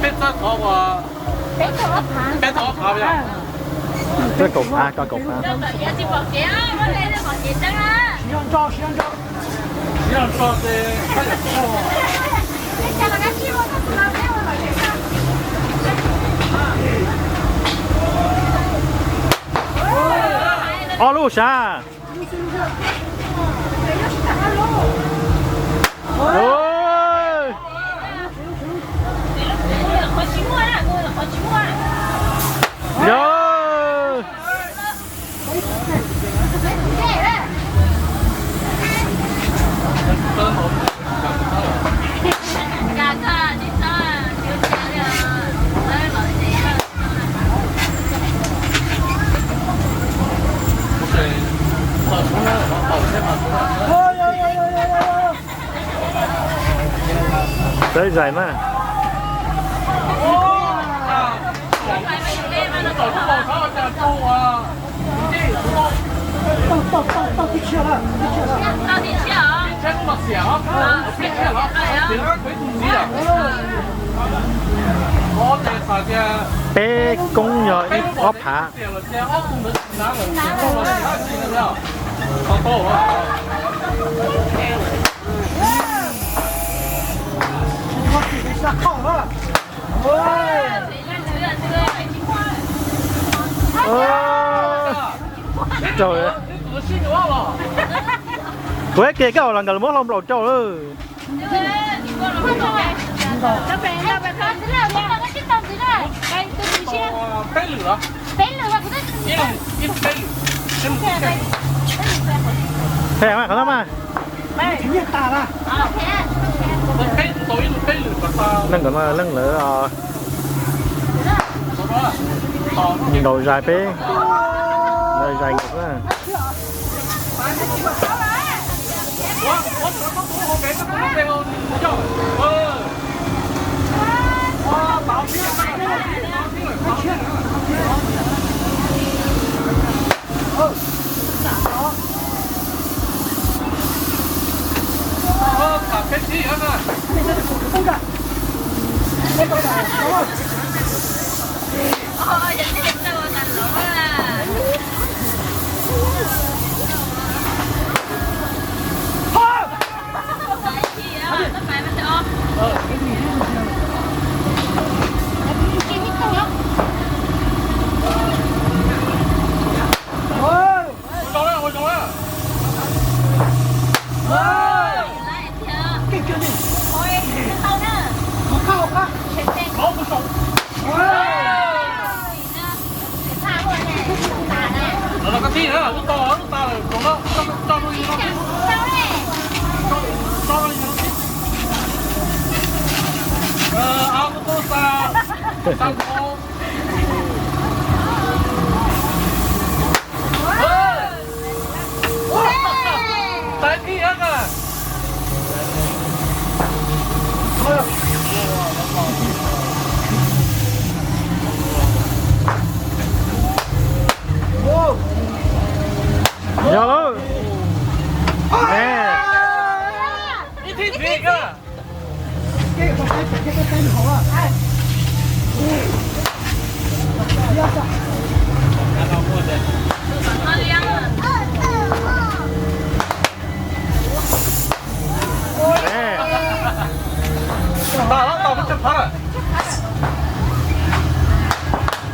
Peb txawb kaum phav, peb txawb kaum phav. Ob lub sav. Yog. Txawj zais mas. Peb koob yog ib ob phav. Raug. Kuv ib ke koj los nkawd muab hlau nplaum rau lawm. Qhia mas qhov no mas. Leej nkawd no leej lawv os. Nkaus zais peb, zais nkawd na. Yog lawm.